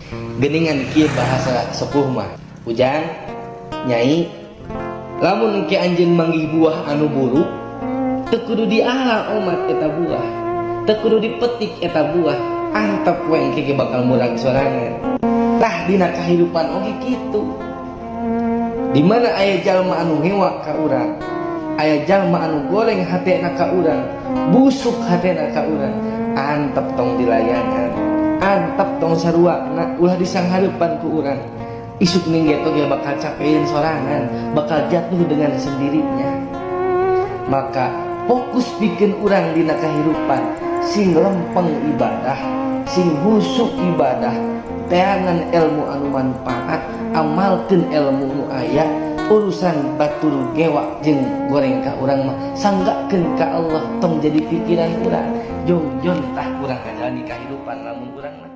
Geningan kieu bahasa sepuh mah, "Ujang, Nyai, lamun engke anjeun manggih buah anu buruk, teu kudu diala omat eta buah, teu kudu dipetik eta buah, antep we, engke ge bakal murag sorangan." Tah, dina kahirupan oge kitu. Di mana aya jalma anu ngewa ka urang, aya jalma anu goreng hatena ka urang, busuk hatena ka urang, antep, tong dilayanan, antep, tong saruana, ulah disanghareupan ku urang. Isuk ninggeto ge bakal capein sorangan, bakal jatuh dengan sendirinya. Maka fokus bikin urang dina kehidupan sing lempeng ibadah, sing husuk ibadah, teangan ilmu anu manfaat, amalkeun ilmu nu aya. Urusan batur gewa jeung goreng ka urang mah sanggakeun ka Allah, tong jadi pikiran urang. Jongjon tah urang ngajalani kahirupan lamun urang mah.